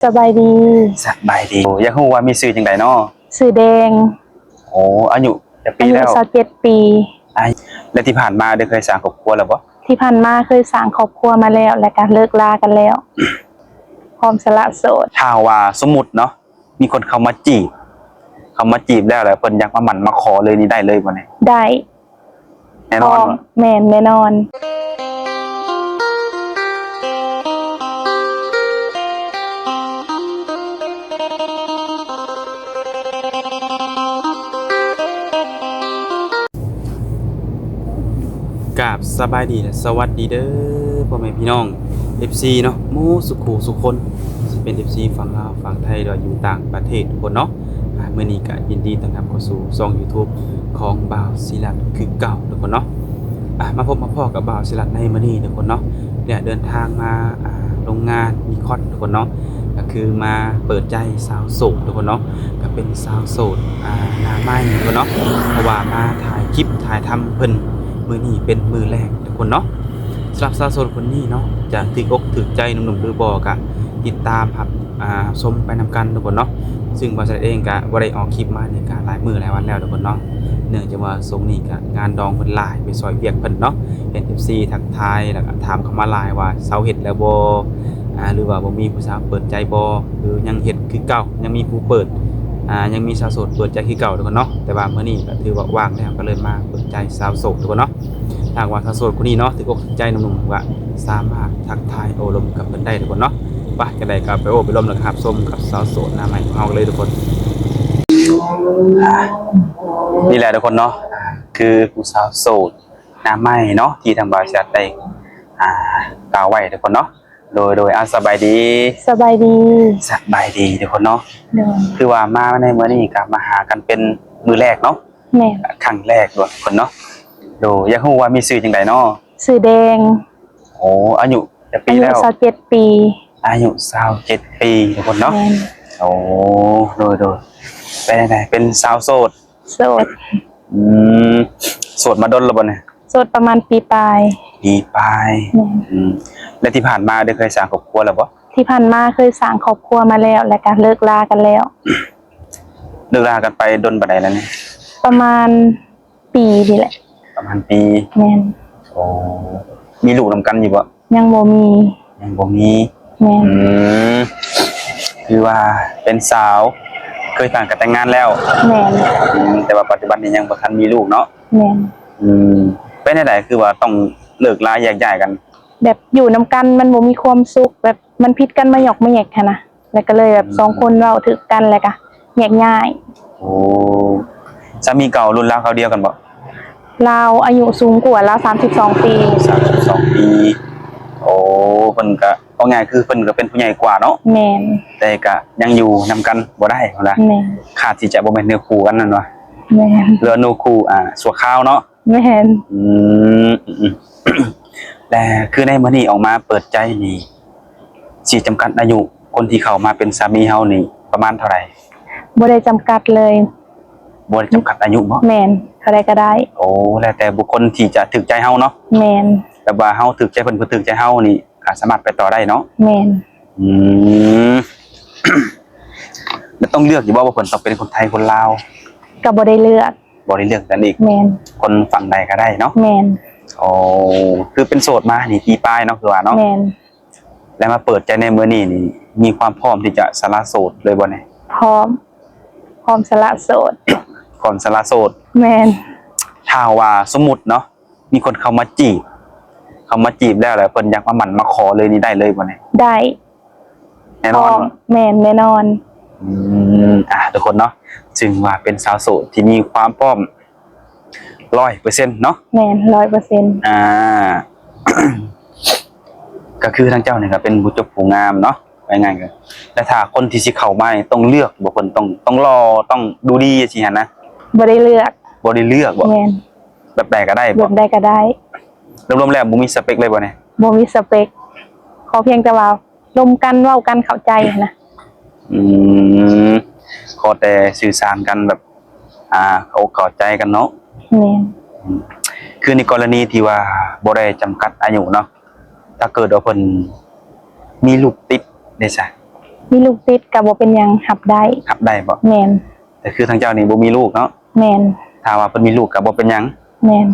ສະບາຍດີ. ສະບາຍດີ. ໂອ້ ຢາກຮູ້ວ່າມີຊື່ຈັ່ງໃດເນາະ? ຊື່ແດງ. ໂອ້ ອາຍຸຈັກປີແລ້ວ? ອາຍຸຊາວເຈັດປີ. ອາ ແລະທີ່ຜ່ານມາໄດ້ເຄີຍສ້າງຄອບຄົວແລ້ວບໍ່? ທີ່ຜ່ານມາເຄີຍສ້າງຄອບຄົວມາແລ້ວ ແລະກະເລີກລາກັນແລ້ວ ພ້ອມສະຫຼະໂສດ. ຖ້າວ່າສົມມຸດເນາະ ມີຄົນເຂົ້າມາຈີບ ເຂົ້າມາຈີບແລ້ວ ແລ້ວເພິ່ນຢາກມາໝັ້ນມາຂໍເລີຍນີ້ ໄດ້ເລີຍບໍ່ນີ້? ໄດ້. ແນ່ນອນ. ພ້ອມ. ແມ່ນ, ແນ່ນອນ. ກາບສະບາຍດີ ແລະ ສະຫວັດດີເດີ ພໍ່ແມ່ພີ່ນ້ອງ ເອັຟຊີ ເນາະ ໝູ່ສູ່ຄູ່ສູ່ຄົນ ຊິເປັນ ເອັຟຊີ ຝັ່ງລາວ ຝັ່ງໄທ ຫຼືວ່າຢູ່ຕ່າງປະເທດທຸກຄົນເນາະ. ອາ ມື້ນີ້ກະຍິນດີຕ້ອນຮັບເຂົ້າສູ່ຊ່ອງ YouTube ຂອງບ່າວສີລັດຄືເກົ່າທຸກຄົນເນາະ. ອາ ມາພົບມາພໍ້ກັບບ່າວສີລັດໃນມື້ນີ້ທຸກຄົນເນາະ ແລະ ເດີນທາງມາ ອາ ໂຮງງານ Nikon ທຸກຄົນເນາະ ກະຄືມາເປີດໃຈສາວໂສດທຸກຄົນເນາະ ກະເປັນສາວໂສດ ອາ ໜ້າໃໝ່ທຸກຄົນເນາະ ເພາະວ່າມາຖ່າຍຄລິບຖ່າຍທຳເພິ່ນ ມື້ນີ້ເປັນມື້ແລກທຸກຄົນເນາະ. ສຳລັບສາວໂສດຄົນນີ້ເນາະ ຈະຖືກອົກຖືກໃຈໜຸ່ມໆ ຫຼືບໍ່ ກະຕິດຕາມຮັບ ອາ ຊົມໄປນຳກັນທຸກຄົນເນາະ. ຊຶ່ງບ່າວສະຫວັດເອງກະບໍ່ໄດ້ອອກຄລິບມານີ້ກະຫຼາຍມື້ຫຼາຍວັນແລ້ວທຸກຄົນເນາະ ເນື່ອງຈາກວ່າຊ່ວງນີ້ກະງານດອງເພິ່ນຫຼາຍ ໄປຊ່ອຍວຽກເພິ່ນເນາະ. ເຫັນ ເອັຟຊີ ທັກທາຍ ແລ້ວກະຖາມເຂົ້າມາຫຼາຍວ່າ ສາວເຮັດແລ້ວບໍ່ ອາ ຫຼືວ່າບໍ່ມີຜູ້ສາວເປີດໃຈບໍ່ ຫຼືຍັງເຮັດຄືເກົ່າ ຍັງມີຜູ້ເປີດ ອາ ຍັງມີສາວໂສດເປີດໃຈຄືເກົ່າທຸກຄົນເນາະ. ແຕ່ວ່າມື້ນີ້ກະຖືວ່າວ່າງແລ້ວ ກະເລີຍມາເປີດໃຈສາວໂສດທຸກຄົນເນາະ. ຖ້າຫາກວ່າສາວໂສດຄົນນີ້ເນາະ ຖືກອົກຖືກໃຈໜຸ່ມໆ ກະສາມາດທັກທາຍໂອ້ລົມກັບເພິ່ນໄດ້ທຸກຄົນເນາະ. ປະ ຈັ່ງໃດກະໄປໂອ້ໄປລົມ ແລ້ວກະຮັບຊົມກັບສາວໂສດໜ້າໃໝ່ຂອງເຮົາກັນເລີຍທຸກຄົນ. ນີ້ແຫຼະທຸກຄົນເນາະ ຄືຜູ້ສາວໂສດໜ້າໃໝ່ເນາະ ທີ່ທາງບ່າວສະຫວັດໄດ້ ອາ ກ່າວໄວ້ທຸກຄົນເນາະ. ໂດຍ ໂດຍ ອາ ສະບາຍດີ. ສະບາຍດີ. ສະບາຍດີທຸກຄົນເນາະ. ໂດຍ. ຄືວ່າມາໃນມື້ນີ້ກະມາຫາກັນເປັນມື້ແລກເນາະ. ແມ່ນ. ຄັ້ງແລກດ້ວຍທຸກຄົນເນາະ. ໂດຍ. ຢາກຮູ້ວ່າມີຊື່ຈັ່ງໃດເນາະ? ຊື່ແດງ. ໂອ້ ອາຍຸຈັກປີແລ້ວ? ອາຍຸຊາວເຈັດປີ. ອາຍຸຊາວເຈັດປີທຸກຄົນເນາະ. ແມ່ນ. ໂອ້ ໂດຍ ໂດຍ. ເປັນຈັ່ງໃດ ເປັນສາວໂສດ? ໂສດ. ອືມ ໂສດມາດົນແລ້ວບໍ່ນີ້? ໂສດປະມານປີປາຍ. ປີປາຍ. ແມ່ນ. ອືມ ແລະທີ່ຜ່ານມາໄດ້ເຄີຍສ້າງຄອບຄົວແລ້ວບໍ່? ທີ່ຜ່ານມາເຄີຍສ້າງຄອບຄົວມາແລ້ວ ແລ້ວກະເລີກລາກັນແລ້ວ. ເລີກລາກັນໄປດົນປານໃດແລ້ວນີ້? ປະມານປີນີ້ແຫຼະ. ປະມານປີ. ແມ່ນ. ໂອ້ ມີລູກນຳກັນຢູ່ບໍ່? ຍັງບໍ່ມີ. ຍັງບໍ່ມີ. ແມ່ນ. ອືມ ຄືວ່າເປັນສາວເຄີຍຜ່ານການແຕ່ງງານແລ້ວ. ແມ່ນ. ອືມ ແຕ່ວ່າປັດຈຸບັນນີ້ຍັງບໍ່ທັນມີລູກເນາະ. ແມ່ນ. ອືມ ເປັນແນວໃດ ຄືວ່າຕ້ອງເລີກລາແຍກຍ້າຍກັນ? ແບບຢູ່ນຳກັນມັນບໍ່ມີຄວາມສຸກ ແບບມັນຜິດກັນມາຫຍອກມາແຫຍກຫັ້ນນະ. ແລ້ວກະເລີຍແບບ ອືມ ສອງຄົນເວົ້າຖືກກັນ ແລ້ວກະແຍກຍ້າຍ. ໂອ້ ສາມີເກົ່າລຸ້ນລາວຄາວດຽວກັນບໍ່? ລາວອາຍຸສູງກວ່າ ລາວສາມສິບສອງປີ. ສາມສິບສອງປີ. ໂອ້ ເພິ່ນກະ ເວົ້າງ່າຍຄືເພິ່ນກະເປັນຜູ້ໃຫຍ່ກວ່າເນາະ. ແມ່ນ. ແຕ່ກະຍັງຢູ່ນຳກັນບໍ່ໄດ້ພຸ້ນນະ. ແມ່ນ. ຂາດທີ່ຈະບໍ່ແມ່ນເນື້ອຄູ່ກັນນັ້ນວ່າ. ແມ່ນ. ເຫຼືອເນື້ອຄູ່ ອ່າ ຊົ່ວຄາວເນາະ. ແມ່ນ. ອືມ ແລະ ຄືໃນມື້ນີ້ອອກມາເປີດໃຈນີ້ ຊິຈຳກັດອາຍຸຄົນທີ່ເຂົ້າມາເປັນສາມີເຮົານີ້ປະມານເທົ່າໃດ? ບໍ່ໄດ້ຈຳກັດເລີຍ. ບໍ່ໄດ້ຈຳກັດອາຍຸບໍ? ແມ່ນ. ເທົ່າໃດກະໄດ້. ໂອ້ ແລ້ວແຕ່ບຸກຄົນທີ່ຈະຖືກໃຈເຮົາເນາະ. ແມ່ນ. ແບບວ່າເຮົາຖືກໃຈເພິ່ນ ເພິ່ນຖືກໃຈເຮົານີ້ ກະສາມາດໄປຕໍ່ໄດ້ເນາະ. ແມ່ນ. ອືມ ແລ້ວຕ້ອງເລືອກຢູ່ບໍ່ວ່າເພິ່ນຕ້ອງເປັນຄົນໄທຄົນລາວ? ກະບໍ່ໄດ້ເລືອກ. ບໍ່ໄດ້ເລືອກກັນອີກ. ແມ່ນ. ຄົນຝັ່ງໃດກະໄດ້ເນາະ. ແມ່ນ. ໂອ້ ຄືເປັນໂສດມານີ້ປີປາຍເນາະ ຄືວ່າເນາະ. ແມ່ນ. ແລ້ວມາເປີດໃຈໃນມື້ນີ້ນີ້ ມີຄວາມພ້ອມທີ່ຈະສະຫຼະໂສດເລີຍບໍ່ນີ້? ພ້ອມ. ພ້ອມສະຫຼະໂສດ. ພ້ອມສະຫຼະໂສດ. ແມ່ນ. ຖ້າວ່າສົມມຸດເນາະ ມີຄົນເຂົ້າມາຈີບ ເຂົ້າມາຈີບແລ້ວ ແລ້ວເພິ່ນຢາກມາໝັ້ນມາຂໍເລີຍນີ້ ໄດ້ເລີຍບໍ່ນີ້? ໄດ້. ແນ່ນອນ. ພ້ອມ. ແມ່ນ, ແນ່ນອນ. ອືມ ອ່າ ທຸກຄົນເນາະ ຊຶ່ງວ່າເປັນສາວໂສດທີ່ມີຄວາມພ້ອມຮ້ອຍເປີເຊັນເນາະ. ແມ່ນ ຮ້ອຍເປີເຊັນ. ອ່າ ກະຄືທາງເຈົ້ານີ້ກະເປັນຜູ້ຈົບຜູ້ງາມເນາະ ວ່າງ່າຍກະ ແລະ ຖ້າຄົນທີ່ຊິເຂົ້າມານີ້ຕ້ອງເລືອກບໍ່? ເພິ່ນຕ້ອງ ຕ້ອງຫຼໍ່ ຕ້ອງດູດີຈັ່ງຊີ້ຫັ້ນນະ. ບໍ່ໄດ້ເລືອກ. ບໍ່ໄດ້ເລືອກບໍ? ແມ່ນ. ແບບໃດກະໄດ້ບໍ? ແບບໃດກະໄດ້. ລວມໆແລ້ວບໍ່ມີສະເປັກເລີຍບໍ່ນີ້? ບໍ່ມີສະເປັກ. ຂໍພຽງແຕ່ວ່າລົມກັນ ເວົ້າກັນ ເຂົ້າໃຈຫັ້ນນະ. ອືມ ຂໍແຕ່ສື່ສານກັນແບບ ອ່າ ເຂົ້າອົກເຂົ້າໃຈກັນເນາະ. ແມ່ນ. ອືມ ຄືໃນກໍລະນີທີ່ວ່າບໍ່ໄດ້ຈຳກັດອາຍຸເນາະ ຖ້າເກີດວ່າເພິ່ນມີລູກຕິດເດຊະ? ມີລູກຕິດກໍບໍ່ເປັນຫຍັງ ຮັບໄດ້. ຮັບໄດ້ບໍ່? ແມ່ນ. ແຕ່ຄືທາງເຈົ້ານີ້ບໍ່ມີລູກເນາະ? ແມ່ນ. ຖ້າວ່າເພິ່ນມີລູກກໍບໍ່ເປັນຫຍັງ? ແມ່ນ.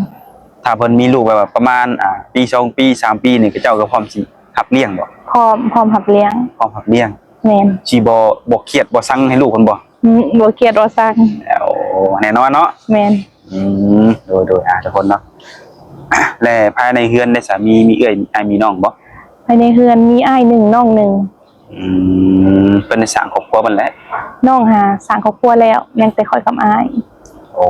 ຖ້າເພິ່ນມີລູກແບບວ່າປະມານ ອ່າ ປີ ສອງປີ ສາມປີນີ້ ເຂົາເຈົ້າກໍພ້ອມຊິຮັບລ້ຽງບໍ່? ພ້ອມ, ພ້ອມຮັບລ້ຽງ. ພ້ອມຮັບລ້ຽງ. ແມ່ນ. ຊິບໍ່, ບໍ່ຄຽດບໍ່ຊັງໃຫ້ລູກເພິ່ນບໍ່? ອືມ, ບໍ່ຄຽດບໍ່ຊັງ. ໂອ້, ແນ່ນອນເນາະ? ແມ່ນ. ອືມ, ໂດຍ, ໂດຍ, ອ່າ, ທຸກຄົນເນາະ. ແລະ ພາຍໃນເຮືອນໄດ້ສາມີ ມີເອື້ອຍ ມີອ້າຍ ມີນ້ອງບໍ່? ພາຍໃນເຮືອນມີອ້າຍໜຶ່ງ ນ້ອງໜຶ່ງ. ອືມ, ເພິ່ນໄດ້ສ້າງຄອບຄົວເພິ່ນແລ້ວ? ນ້ອງຫາສ້າງຄອບຄົວແລ້ວ, ຍັງແຕ່ຂ້ອຍກັບອ້າຍ. ໂອ້,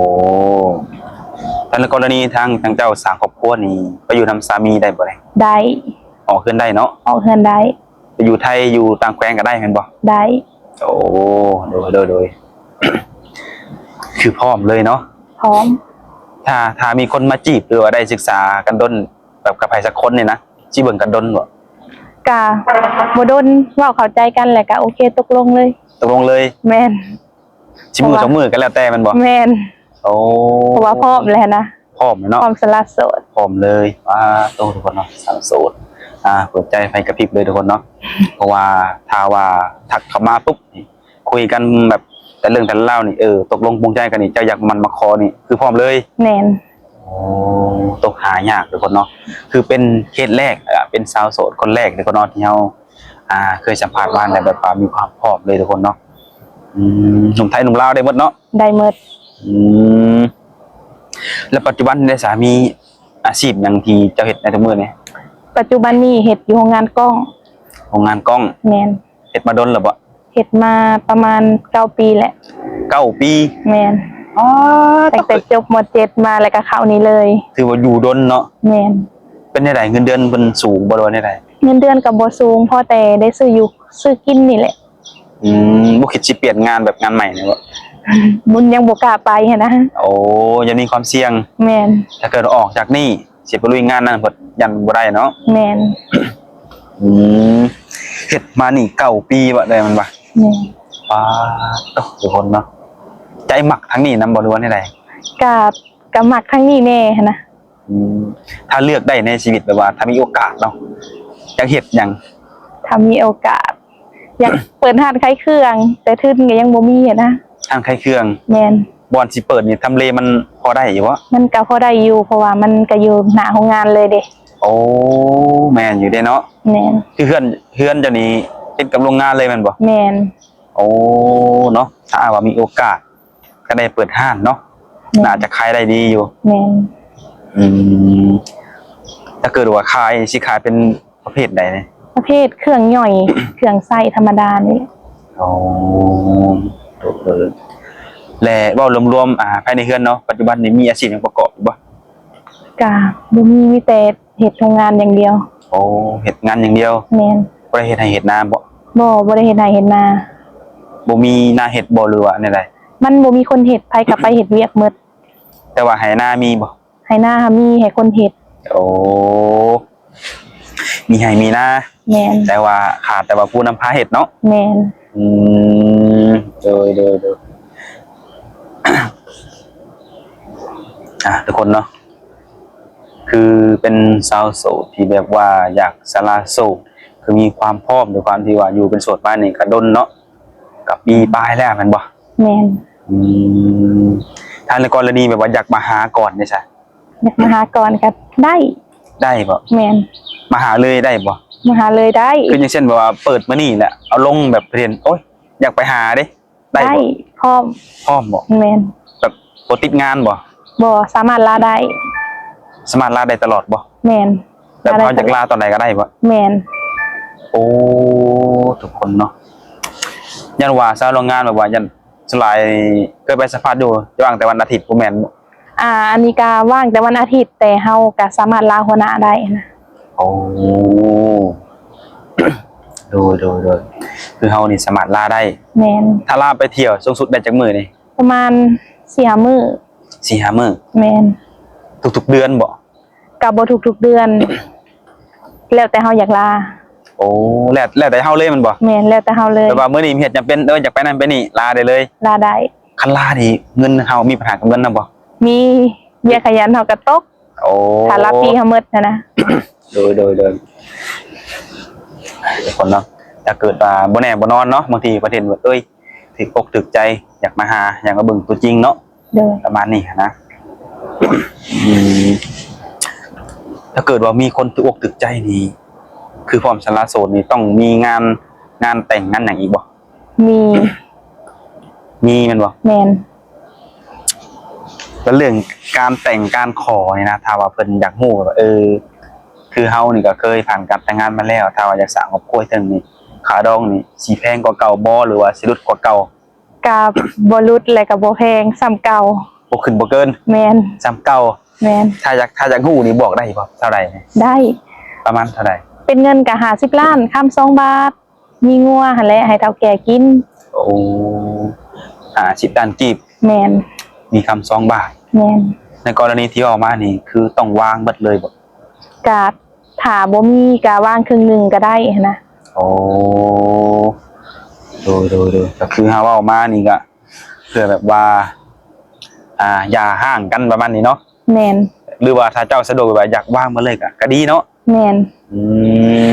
ແຕ່ໃນກໍລະນີທາງ, ທາງເຈົ້າສ້າງຄອບຄົວນີ້ ໄປຢູ່ນຳສາມີໄດ້ບໍ່? ໄດ້. ອອກເຮືອນໄດ້ເນາະ? ອອກເຮືອນໄດ້. ໄປຢູ່ໄທ ຢູ່ຕ່າງແຂວງກໍໄດ້ແມ່ນບໍ່? ໄດ້. ໂອ້, ໂດຍ, ໂດຍ, ໂດຍ. ຄືພ້ອມເລີຍເນາະ? ພ້ອມ. ຖ້າ, ຖ້າມີຄົນມາຈີບ ຫຼືວ່າໄດ້ສຶກສາກັນດົນ ແບບກັບໃຜສັກຄົນນີ້ນະ ຊິເບິ່ງກັນດົນບໍ່? ກະບໍ່ດົນ, ເວົ້າເຂົ້າໃຈກັນແລ້ວກະໂອເຄ ຕົກລົງເລີຍ. ຕົກລົງເລີຍ? ແມ່ນ. ຊິມື້ສອງມື້ກໍແລ້ວແຕ່ແມ່ນບໍ່? ແມ່ນ. ໂອ້, ເພາະວ່າພ້ອມແລ້ວນະ. ພ້ອມແລ້ວເນາະ? ພ້ອມສະຫຼະໂສດ. ພ້ອມເລີຍ. ປາໂຕ ທຸກຄົນເນາະ, ສະຫຼະໂສດ. ອ່າ, ເປີດໃຈໄຟກະພິບເລີຍທຸກຄົນເນາະ. ເພາະວ່າຖ້າວ່າທັກເຂົ້າມາປຸບ ຄຸຍກັນແບບແຕ່ເລື່ອງແຕ່ລາວນີ້ ເອີ ຕົກລົງປົງໃຈກັນນີ້ ເຈົ້າຢາກໝັ້ນມາຂໍນີ້ ຄືພ້ອມເລີຍ? ແມ່ນ. ໂອ້, ຕົກຫາຍາກເດີຄົນເນາະ. ຄືເປັນເຄສແລກ ເປັນສາວໂສດຄົນແລກເດີຄົນເນາະ ທີ່ເຮົາ ອ່າ ເຄີຍສຳພາດມາ ແລ້ວແບບວ່າມີຄວາມພ້ອມເລີຍທຸກຄົນເນາະ. ອືມ, ໜຸ່ມໄທໜຸ່ມລາວໄດ້ໝົດເນາະ? ໄດ້ໝົດ. ອືມ, ແລ້ວປັດຈຸບັນນີ້ສາມີອາຊີບຫຍັງທີ່ເຈົ້າເຮັດໃນທຸກມື້ນີ້? ປັດຈຸບັນນີ້ເຮັດຢູ່ໂຮງງານກ້ອງ. ໂຮງງານກ້ອງ? ແມ່ນ. ເຮັດມາດົນແລ້ວບໍ່? ເຮັດມາປະມານເກົ້າປີແຫຼະ. ເກົ້າປີ? ແມ່ນ. ອໍ, ຕັ້ງແຕ່ຈົບ ມ.ເຈັດ ມາ ແລ້ວກໍເຂົ້ານີ້ເລີຍ. ຖືວ່າຢູ່ດົນເນາະ? ແມ່ນ. ເປັນແນວໃດ? ເງິນເດືອນເພິ່ນສູງບໍ່ ຫຼືວ່າແນວໃດ? ເງິນເດືອນກໍບໍ່ສູງ, ພໍແຕ່ໄດ້ຊື້ຢູ່ຊື້ກິນນີ້ແຫຼະ. ອືມ, ບໍ່ຄິດຊິປ່ຽນງານແບບງານໃໝ່ນີ້ບໍ່? ບຸນຍັງບໍ່ກ້າໄປຫັ້ນນະ. ໂອ້, ຍັງມີຄວາມສ່ຽງ. ແມ່ນ. ຖ້າເກີດອອກຈາກນີ້ ຊິໄປລຸຍງານນັ້ນເພິ່ນຢ້ານບໍ່ໄດ້ເນາະ? ແມ່ນ. ອືມ, ເຮັດມານີ້ເກົ້າປີບໍ່ໄດ້ແມ່ນບໍ່? ແມ່ນ. ປາດໂທ້ ທຸກຄົນເນາະ, ໃຈມັກທາງນີ້ນຳບໍ່ ຫຼືວ່າແນວໃດ? ກະ, ກະມັກທາງນີ້ແດ່ຫັ້ນນະ. ອືມ, ຖ້າເລືອກໄດ້ໃນຊີວິດ ແບບວ່າຖ້າມີໂອກາດເນາະ ຢາກເຮັດຫຍັງ? ຖ້າມີໂອກາດ ຢາກເປີດຮ້ານຂາຍເຄື່ອງ, ແຕ່ທຶນກໍຍັງບໍ່ມີຫັ້ນນະ. ຮ້ານຂາຍເຄື່ອງ? ແມ່ນ. ບ່ອນຊິເປີດນີ້ ທຳເລມັນພໍໄດ້ຢູ່ບໍ່? ມັນກໍພໍໄດ້ຢູ່, ເພາະວ່າມັນກໍຢູ່ໜ້າໂຮງງານເລີຍເດ້. ໂອ້, ແມ່ນຢູ່ເດ້ເນາະ. ແມ່ນ. ຄືເຮືອນ, ເຮືອນເຈົ້ານີ້ຕິດກັບໂຮງງານເລີຍແມ່ນບໍ່? ແມ່ນ. ໂອ້ ເນາະ, ຖ້າຫາກວ່າມີໂອກາດກໍໄດ້ເປີດຮ້ານເນາະ. ແມ່ນ. ໜ້າຈະຂາຍໄດ້ດີຢູ່. ແມ່ນ. ອືມ, ຖ້າເກີດວ່າຂາຍ ຊິຂາຍເປັນ ປະເພດໃດນີ້? ປະເພດເຄື່ອງຍ່ອຍ ເຄື່ອງໃຊ້ທຳມະດານີ້. ອໍ, ໂດຍ, ໂດຍ. ແລະ ເວົ້າລວມໆ ອ່າ, ພາຍໃນເຮືອນເນາະ, ປັດຈຸບັນນີ້ມີອາຊີບຫຍັງປະກອບຢູ່ບໍ່? ກະບໍ່ມີ, ມີແຕ່ເຮັດໂຮງງານຢ່າງດຽວ. ໂອ້, ເຮັດງານຢ່າງດຽວ. ແມ່ນ. ບໍ່ໄດ້ເຮັດໄຮ່ເຮັດນາບໍ່? ບໍ່, ບໍ່ໄດ້ເຮັດໄຮ່ເຮັດນາ. ບໍ່ມີນາເຮັດບໍ່ ຫຼືວ່າແນວໃດ? ມັນບໍ່ມີຄົນເຮັດ, ໃຜກໍໄປເຮັດວຽກໝົດ. ແຕ່ວ່າໄຮ່ນາມີບໍ່? ໄຮ່ນາມີໃຫ້ຄົນເຮັດ. ໂອ້, ມີໄຮ່ມີນາ. ແມ່ນ. ແຕ່ວ່າຂາດແຕ່ວ່າຜູ້ນຳພາເຮັດເນາະ. ແມ່ນ. ອືມ, ໂດຍ, ໂດຍ, ໂດຍ. ອ່າ, ທຸກຄົນເນາະ, ຄືເປັນສາວໂສດທີ່ແບບວ່າຢາກສະຫຼະໂສດ, ຄືມີຄວາມພ້ອມ, ດ້ວຍຄວາມທີ່ວ່າຢູ່ເປັນໂສດມານີ້ກໍດົນເນາະ, ກໍປີປາຍແລ້ວແມ່ນບໍ່? ແມ່ນ. ອືມ, ຖ້າໃນກໍລະນີແບບວ່າຢາກມາຫາກ່ອນເດຊະ? ຢາກມາຫາກ່ອນກໍໄດ້. ໄດ້ບໍ່? ແມ່ນ. ມາຫາເລີຍໄດ້ບໍ່? ມາຫາເລີຍໄດ້. ຄືຢ່າງເຊັ່ນແບບວ່າເປີດມື້ນີ້ແຫຼະ ເອົາລົງແບບເຫັນ ໂອ້ຍ ຢາກໄປຫາເດ້ ໄດ້ບໍ່? ໄດ້. ພ້ອມ. ພ້ອມບໍ່? ແມ່ນ. ແບບບໍ່ຕິດງານບໍ່? ບໍ່, ສາມາດລາໄດ້. ສາມາດລາໄດ້ຕະຫຼອດບໍ່? ແມ່ນ. ແບບເຮົາຢາກລາຕອນໃດກໍໄດ້ບໍ່? ແມ່ນ. ໂອ້ ທຸກຄົນເນາະ, ຢ້ານວ່າຊາວໂຮງງານແບບວ່າຢ້ານສ່ວນຫຼາຍເຄີຍໄປສຳພາດຢູ່ ຈະວ່າງແຕ່ວັນອາທິດ ບໍ່ແມ່ນບໍ່? ອ່າ, ອັນນີ້ກະວ່າງແຕ່ວັນອາທິດ, ແຕ່ເຮົາກະສາມາດລາຫົວໜ້າໄດ້ນະ. ໂອ້ ໂດຍ, ໂດຍ, ໂດຍ. ຄືເຮົານີ້ສາມາດລາໄດ້. ແມ່ນ. ຖ້າລາໄປທ່ຽວ ສູງສຸດໄດ້ຈັກມື້ນີ້? ປະມານສີ່ຫ້າມື້. ສີ່ຫ້າມື້? ແມ່ນ. ທຸກໆເດືອນບໍ່? ກະບໍ່ທຸກໆເດືອນ, ແລ້ວແຕ່ເຮົາຢາກລາ. ໂອ້ ແລ້ວ, ແລ້ວແຕ່ເຮົາເລີຍແມ່ນບໍ່? ແມ່ນ, ແລ້ວແຕ່ເຮົາເລີຍ. ແບບວ່າມື້ນີ້ມີເຫດຈຳເປັນ, ເອີ, ຢາກໄປນັ້ນໄປນີ້, ລາໄດ້ເລີຍ? ລາໄດ້. ຄັນລານີ້ເງິນເຮົາມີບັນຫາກັບເງິນນຳບໍ່? ມີ, ເບ້ຍຂະຫຍັນເຮົາກໍຕົກ. ໂອ້ ຖ້າລາປີ້ເຮົາໝົດຫັ້ນນະ. ໂດຍ, ໂດຍ, ໂດຍ. ທຸກຄົນເນາະ, ແ ຖ້າເກີດວ່າບໍ່ແນ່ບໍ່ນອນເນາະ ບາງທີເພິ່ນເຫັນວ່າ ເອີຍ ຖືກອົກຖືກໃຈ ຢາກມາຫາ ຢາກມາເບິ່ງຕົວຈິງເນາະ ໂດຍ ປະມານນີ້ນະ. ອືມ ຖ້າເກີດວ່າມີຄົນຖືກອົກຖືກໃຈນີ້ ຄືພ້ອມສະຫຼະໂສດນີ້ ຕ້ອງມີງານ ງານແຕ່ງງານຫຍັງອີກບໍ່? ມີ ມີແມ່ນບໍ່? ແມ່ນ. ແລ້ວເລື່ອງການແຕ່ງການຂໍນີ້ນະ ຖ້າວ່າເພິ່ນຢາກຮູ້ວ່າ ເອີ ຄືເຮົານີ້ກໍເຄີຍຜ່ານການແຕ່ງງານມາແລ້ວ ຖ້າວ່າຢາກສ້າງຄອບຄົວເຖິງນີ້ ຄ່າດອງນີ້ຊິແພງກວ່າເກົ່າບໍ່ ຫຼືວ່າຊິຫຼຸດກວ່າເກົ່າ? ກໍບໍ່ຫຼຸດ ແລະກໍບໍ່ແພງ ສ່ຳເກົ່າ ບໍ່ຂຶ້ນບໍ່ເກີນ. ແມ່ນ. ສ່ຳເກົ່າ. ແມ່ນ. ຖ້າຢາກ ຖ້າຢາກຮູ້ນີ້ບອກໄດ້ບໍ່ ເທົ່າໃດ? ໄດ້. ປະມານເທົ່າໃດ? ເປັນເງິນກໍຫ້າສິບລ້ານ ຄຳສອງບາດ ມີງົວຫັ້ນແຫຼະ ໃຫ້ເຖົ້າແກ່ກິນ. ໂອ້ ຫ້າສິບລ້ານກີບ. ແມ່ນ. ມີຄຳສອງບາດ. ແມ່ນ. ໃນກໍລະນີທີ່ເວົ້າມານີ້ ຄືຕ້ອງວາງເບິດເລີຍບໍ່? ກະຖ້າບໍ່ມີກະວາງເຄິ່ງໜຶ່ງກະໄດ້ຫັ້ນນະ. ໂອ້ ໂດຍ ໂດຍ ໂດຍ ກະຄືເຮົາເວົ້າມານີ້ກະເພື່ອແບບວ່າ ອ່າ ຢ່າຮ້າງກັນປະມານນີ້ເນາະ. ແມ່ນ. ຫຼືວ່າຖ້າເຈົ້າສະດວກແບບວ່າຢາກວາງມາເລີຍກະ ກະດີເນາະ. ແມ່ນ. ອື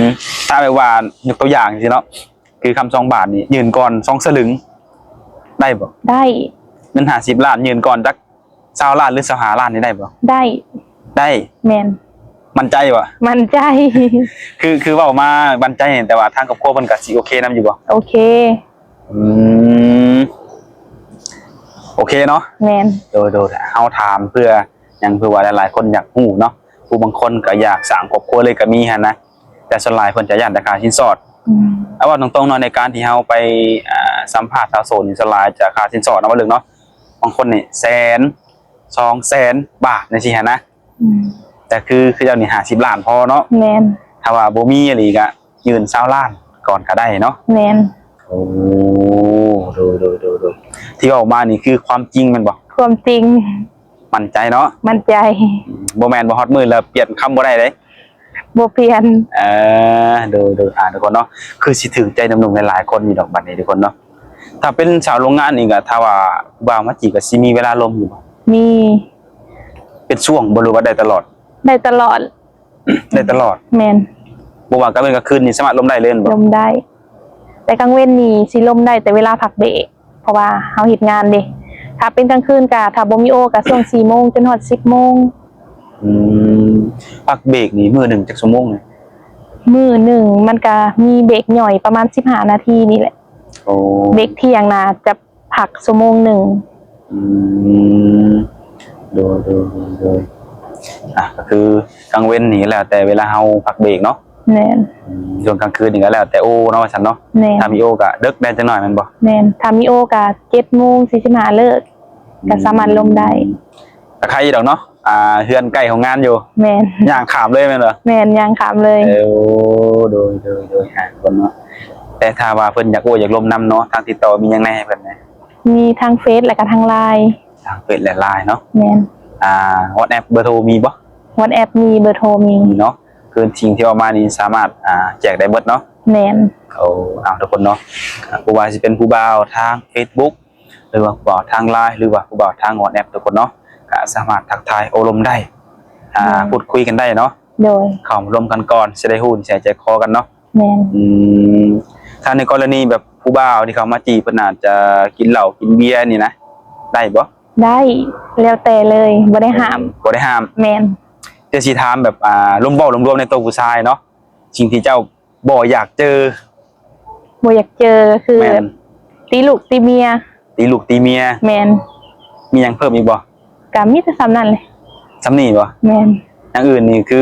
ມ ຖ້າແບບວ່າຍົກຕົວຢ່າງຊີ້ເນາະ ຄືຄຳສອງບາດນີ້ ຍື່ນກ່ອນສອງສະຫຼຶງ ໄດ້ບໍ່? ໄດ້. ເງິນຫ້າສິບລ້ານ ຍື່ນກ່ອນຈັກຊາວລ້ານ ຫຼື ຊາວຫ້າລ້ານນີ້ໄດ້ບໍ່? ໄດ້. ໄດ້. ແມ່ນ. ໝັ້ນໃຈບໍ່? ໝັ້ນໃຈ. ຄື ຄືເວົ້າມາໝັ້ນໃຈ ແຕ່ວ່າທາງຄອບຄົວເພິ່ນກໍຊິໂອເຄນຳຢູ່ບໍ່? ໂອເຄ. ອືມ ໂອເຄເນາະ. ແມ່ນ. ໂດຍ ໂດຍ ເຮົາຖາມເພື່ອຫຍັງ ເພື່ອວ່າຫຼາຍໆຄົນຢາກຮູ້ເນາະ ຜູ້ບາງຄົນກໍຢາກສ້າງຄອບຄົວເລີຍກໍມີຫັ້ນນະ ແຕ່ສ່ວນຫຼາຍເພິ່ນຈະຢ້ານແຕ່ຄ່າສິນສອດ. ອືມ ເອົາເວົ້າຕົງໆເນາະ ໃນການທີ່ເຮົາໄປ ອ່າ ສຳພາດສາວໂສດນີ້ ສ່ວນຫຼາຍຈະຄ່າສິນສອດເນາະ ເວົ້າເລື່ອງເນາະ ບາງຄົນນີ້ແສນ ສອງແສນບາດຈັ່ງຊີ້ຫັ້ນນະ. ອືມ ແຕ່ຄື ຄືເຈົ້ານີ້ຫ້າສິບລ້ານພໍເນາະ. ແມ່ນ. ຖ້າວ່າບໍ່ມີອີ່ຫຼີກະຍື່ນຊາວລ້ານກ່ອນກະໄດ້ເນາະ. ແມ່ນ. ໂອ້ ໂດຍ ໂດຍ ໂດຍ ໂດຍ ທີ່ເວົ້າມານີ້ຄືຄວາມຈິງແມ່ນບໍ່? ຄວາມຈິງ. ໝັ້ນໃຈເນາະ? ໝັ້ນໃຈ. ອືມ ບໍ່ແມ່ນວ່າຮອດມື້ແລ້ວປ່ຽນຄຳບໍ່ໄດ້ເດ້. ບໍ່ປ່ຽນ. ເອີ ໂດຍ ໂດຍ ອ່າ ທຸກຄົນເນາະ ຄືຊິຖືກໃຈໜຸ່ມໆຫຼາຍໆຄົນຢູ່ດອກບັດນີ້ທຸກຄົນເນາະ. ຖ້າເປັນສາວໂຮງງານນີ້ກໍ ຖ້າວ່າຜູ້ບ່າວມາຈີບກໍຊິມີເວລາລົມຢູ່ບໍ່? ມີ. ເປັນຊ່ວງບໍ່ ຫຼືວ່າໄດ້ຕະຫຼອດ? ໄດ້ຕະຫຼອດ. ໄດ້ຕະຫຼອດ. ແມ່ນ. ບໍ່ວ່າກາງເວັນກາງຄືນນີ້ສາມາດລົມໄດ້ເລີຍແມ່ນບໍ່? ລົມໄດ້. ແຕ່ກາງເວັນນີ້ຊິລົມໄດ້ແຕ່ເວລາພັກເບຣກ ເພາະວ່າເຮົາເຮັດງານເດ້. ຖ້າເປັນກາງຄືນກະ ຖ້າບໍ່ມີໂອກະຊ່ວງສີ່ໂມງຈົນຮອດສິບໂມງ. ອືມ ພັກເບຣກນີ້ມື້ໜຶ່ງຈັກຊົ່ວໂມງ? ມື້ໜຶ່ງມັນກະມີເບຣກຫຍ່ອຍປະມານສິບຫ້ານາທີນີ້ແຫຼະ. ໂອ້ ເບຣກທ່ຽງນະຈະພັກຊົ່ວໂມງໜຶ່ງ. ອືມ ໂດຍ ໂດຍ ໂດຍ ໂດຍ ອ່ະ ກໍຄືກາງເວັນນີ້ແລ້ວແຕ່ເວລາເຮົາພັກເບຣກເນາະ. ແມ່ນ. ອືມ ສ່ວນກາງຄືນນີ້ກໍແລ້ວແຕ່ໂອເນາະ ວ່າຊັ້ນເນາະ. ແມ່ນ. ຖ້າມີໂອກໍເດິກແດ່ຈັກໜ້ອຍແມ່ນບໍ່? ແມ່ນ. ຖ້າມີໂອກໍເຈັດໂມງສີ່ສິບຫ້າເລີກ ກໍສາມາດລົມໄດ້. ອືມ ກໍໄຄຢູ່ດອກເນາະ ອ່າ ເຮືອນໃກ້ໂຮງງານຢູ່. ແມ່ນ. ຍ່າງຂ້າມເລີຍແມ່ນບໍ່? ແມ່ນ ຍ່າງຂ້າມເລີຍ. ເອີ ໂດຍ ໂດຍ ໂດຍ ອ່າ ຄົນເນາະ ແຕ່ຖ້າວ່າເພິ່ນຢາກໂອ້ຢາກລົມນຳເນາະ ທາງຕິດຕໍ່ມີຫຍັງແດ່ໃຫ້ເພິ່ນແດ່? ມີທາງເຟສ ແລ້ວກໍທາງລາຍ. ທາງເຟສ ແລະ ລາຍເນາະ. ແມ່ນ. ອ່າ ວອດແອັບ ເບີໂທມີບໍ່? ວອດແອັບມີ ເບີໂທມີ. ມີເນາະ ຄືສິ່ງທີ່ເວົ້າມານີ້ສາມາດ ອ່າ ແຈກໄດ້ເບິດເນາະ. ແມ່ນ. ໂອ້ ເອົາ ທຸກຄົນເນາະ ບໍ່ວ່າຊິເປັນຜູ້ບ່າວທາງເຟສບຸກ ຫຼືວ່າຜູ້ບ່າວທາງລາຍ ຫຼືວ່າຜູ້ບ່າວທາງວອດແອັບ ທຸກຄົນເນາະ ກໍສາມາດທັກທາຍໂອ້ລົມໄດ້ ອ່າ ແມ່ນ ພູດຄຸຍກັນໄດ້ເນາະ. ໂດຍ. ເຂົ້າມາລົມກັນກ່ອນ ຊິໄດ້ຮູ້ນິໄສໃຈຄໍກັນເນາະ. ແມ່ນ. ອືມ ຖ້າໃນກໍລະນີແບບຜູ້ບ່າວທີ່ເຂົ້າມາຈີບ ເພິ່ນອາດຈະກິນເຫຼົ້າກິນເບຍນີ້ນະ ໄດ້ບໍ່? ໄດ້ ແລ້ວແຕ່ເລີຍ ບໍ່ໄດ້ຫ້າມ. ບໍ່ໄດ້ຫ້າມ. ແມ່ນ. ແຕ່ຊິຖາມແບບ ອ່າ ລວມເວົ້າລວມໆໃນໂຕຜູ້ຊາຍເນາະ ສິ່ງທີ່ເຈົ້າ ບໍ່ຢາກເຈີ. ບໍ່ຢາກເຈີຄື ແມ່ນ ແບບຕີລູກຕີເມຍ. ຕີລູກຕີເມຍ. ແມ່ນ. ມີຫຍັງເພີ່ມອີກບໍ່? ກະມີແຕ່ສ່ຳນັ້ນແຫຼະ. ສ່ຳນີ້ບໍ່? ແມ່ນ. ຢ່າງອື່ນນີ້ຄື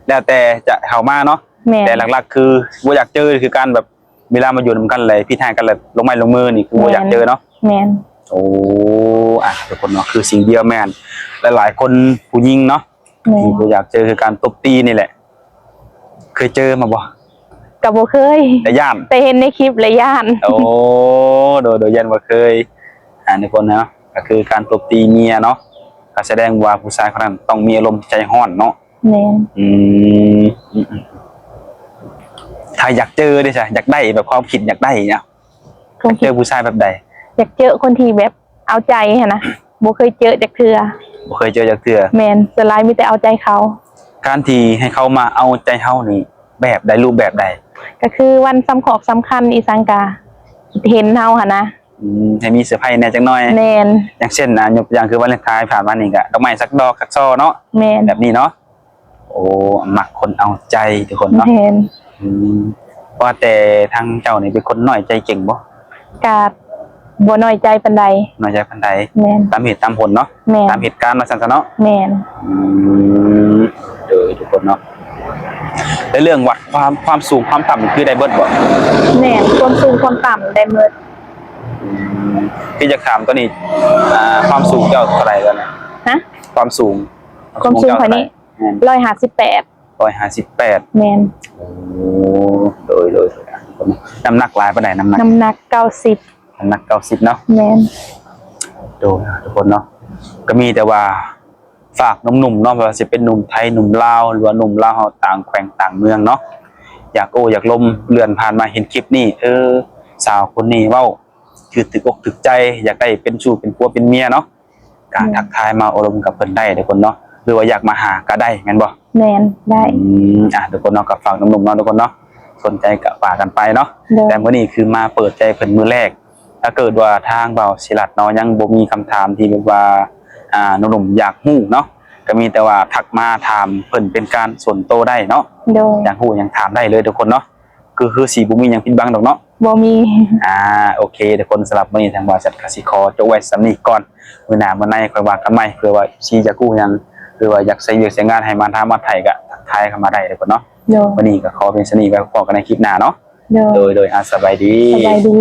ແລ້ວແຕ່ຈະເຂົ້າມາເນາະ. ແມ່ນ. ແຕ່ຫຼັກໆຄືບໍ່ຢາກເຈີ ຄືການແບບເວລາມາຢູ່ນຳກັນແລ້ວຜິດຮ້າຍກັນແລ້ວລົງໄມ້ລົງມືນີ້ຄືບໍ່ຢາກເຈີເນາະ. ແມ່ນ. ໂອ້ ອ່ະ ທຸກຄົນເນາະ ຄືສິ່ງດຽວແມ່ນ ຫຼາຍໆຄົນຜູ້ຍິງເນາະ ແມ່ນ ທີ່ບໍ່ຢາກເຈີຄືການຕົບຕີນີ້ແຫຼະ. ເຄີຍເຈີມາບໍ່? ກໍບໍ່ເຄີຍ ແຕ່ຢ້ານ ແຕ່ເຫັນໃນຄລິບແລ້ວຢ້ານ. ໂອ້ ໂດຍ ໂດຍ ຢ້ານບໍ່ເຄີຍ. ອ່າ ທຸກຄົນເນາະ ກໍຄືການຕົບຕີເມຍເນາະ ກໍສະແດງວ່າຜູ້ຊາຍຄົນນັ້ນຕ້ອງມີອາລົມໃຈຮ້ອນເນາະ. ແມ່ນ. ອືມ ອືມ ອືມ ຖ້າຢາກເຈີເດ້ຊະ ຢາກໄດ້ແບບຄວາມຄິດຢາກໄດ້ເນາະ ຢາກເຈີຜູ້ຊາຍແບບໃດ? ຢາກເຈີຄົນທີ່ແບບເອົາໃຈຫັ້ນນະ ບໍ່ເຄີຍເຈີຈັກເທື່ອ. ບໍ່ເຄີຍເຈີຈັກເທື່ອ. ແມ່ນ ສ່ວນຫຼາຍມີແຕ່ເອົາໃຈເຂົາ. ການທີ່ໃຫ້ເຂົາມາເອົາໃຈເຮົານີ້ ແບບໃດ ຮູບແບບໃດ? ກໍຄືວັນສຳຄອກສຳຄັນອີ່ສັງກະເຫັນເຮົາຫັ້ນນະ. ອືມ ໃຫ້ມີເຊີໄພແດ່ຈັກໜ່ອຍ. ແມ່ນ. ຢ່າງເຊັ່ນ ອ່າ ຍົກຕົວຢ່າງຄືວາເລັນທາຍຜ່ານມານີ້ ກໍດອກໄມ້ສັກດອກ ສັກຊໍເນາະ. ແມ່ນ. ແບບນີ້ເນາະ. ໂອ້ ມັກຄົນເອົາໃຈທຸກຄົນເນາະ. ແມ່ນ. ອືມ ວ່າແຕ່ທາງເຈົ້ານີ້ເປັນຄົນນ້ອຍໃຈເກັ່ງບໍ່? ກະບໍ່ນ້ອຍໃຈປານໃດ. ນ້ອຍໃຈປານໃດ. ແມ່ນ. ຕາມເຫດຕາມຜົນເນາະ. ແມ່ນ. ຕາມເຫດການວ່າຊັ້ນຊະເນາະ. ແມ່ນ. ອືມ ໂດຍ ທຸກຄົນເນາະ. ແລະເລື່ອງວັດຄວາມ ຄວາມສູງຄວາມຕ່ຳຄືໄດ້ເບິດບໍ່? ແມ່ນ. ຄວາມສູງຄວາມຕ່ຳໄດ້ເໝິດ. ອືມ ຄືຢາກຖາມຕົວນີ້ ອ່າ ຄວາມສູງເຈົ້າເທົ່າໃດຕອນນີ້? ຮະ? ຄວາມສູງ ຄວາມສູງຂ້ອຍນີ້ ແມ່ນ ຮ້ອຍຫ້າສິບແປດ. ຮ້ອຍຫ້າສິບແປດ. ແມ່ນ. ໂອ້ ໂດຍ ໂດຍ ນ້ຳໜັກຫຼາຍປານໃດ? ນ້ຳໜັກ ນ້ຳໜັກເກົ້າສິບ. ນ້ຳໜັກເກົ້າສິບເນາະ. ແມ່ນ. ໂດຍ ທຸກຄົນເນາະ ກໍມີແຕ່ວ່າຝາກໜຸ່ມໆເນາະ ບໍ່ວ່າຊິເປັນໜຸ່ມໄທ ໜຸ່ມລາວ ຫຼືວ່າໜຸ່ມລາວເຮົາຕ່າງແຂວງຕ່າງເມືອງເນາະ ຢາກໂອ້ຢາກລົມ ເລື່ອນຜ່ານມາເຫັນຄລິບນີ້ ເອີ ສາວຄົນນີ້ເວົ້າ ຄືຖືກອົກຖືກໃຈ ຢາກໄດ້ເປັນຊູ້ເປັນຜົວເປັນເມຍເນາະ ກະ ແມ່ນ ທັກທາຍມາໂອ້ລົມກັບເພິ່ນໄດ້ທຸກຄົນເນາະ ຫຼືວ່າຢາກມາຫາກະໄດ້ແມ່ນບໍ່? ແມ່ນ ໄດ້. ອືມ ອ່ະ ທຸກຄົນເນາະ ກໍຝາກໜຸ່ມໆເນາະ ທຸກຄົນເນາະ ສົນໃຈກໍວ່າກັນໄປເນາະ. ໂດຍ. ແຕ່ມື້ນີ້ຄືມາເປີດໃຈເພິ່ນມື້ແລກ ຖ້າເກີດວ່າທາງບ່າວສີລັດເນາະ ຍັງບໍ່ມີຄຳຖາມທີ່ແບບວ່າ ອ່າ ໜຸ່ມໆຢາກຮູ້ເນາະ ກໍມີແຕ່ວ່າທັກມາຖາມເພິ່ນເປັນການສ່ວນໂຕໄດ້ເນາະ. ໂດຍ. ຢາກຮູ້ຫຍັງຖາມໄດ້ເລີຍທຸກຄົນເນາະ. ຄື ຄືຊິບໍ່ມີຫຍັງຜິດບັງດອກເນາະ. ບໍ່ມີ. ອ່າ ໂອເຄ ທຸກຄົນ ສຳລັບມື້ນີ້ທາງບ່າວສັດກໍຊິຂໍຈົບໄວ້ສ່ຳນີ້ກ່ອນ ມື້ໜ້າມື້ໃນຄ່ອຍວ່າກັນໃໝ່ ເພື່ອວ່າວ່າ ເອັຟ ຊີ ຢາກຮູ້ຫຍັງ ຫຼືວ່າຢາກໃຊ້ວຽກໃຊ້ງານໃຫ້ມາຖາມມາໄຖ່ ກໍທັກທາຍເຂົ້າມາໄດ້ເດີທຸກຄົນເນາະ. ໂດຍ. ມື້ນີ້ກໍຂໍພຽງສ່ຳນີ້ ໄວ້ພໍ້ກັນໃນຄລິບໜ້າເນາະ. ໂດຍ. ໂດຍ ໂດຍ ອ່າ ສະບາຍດີ. ສະບາຍດີ.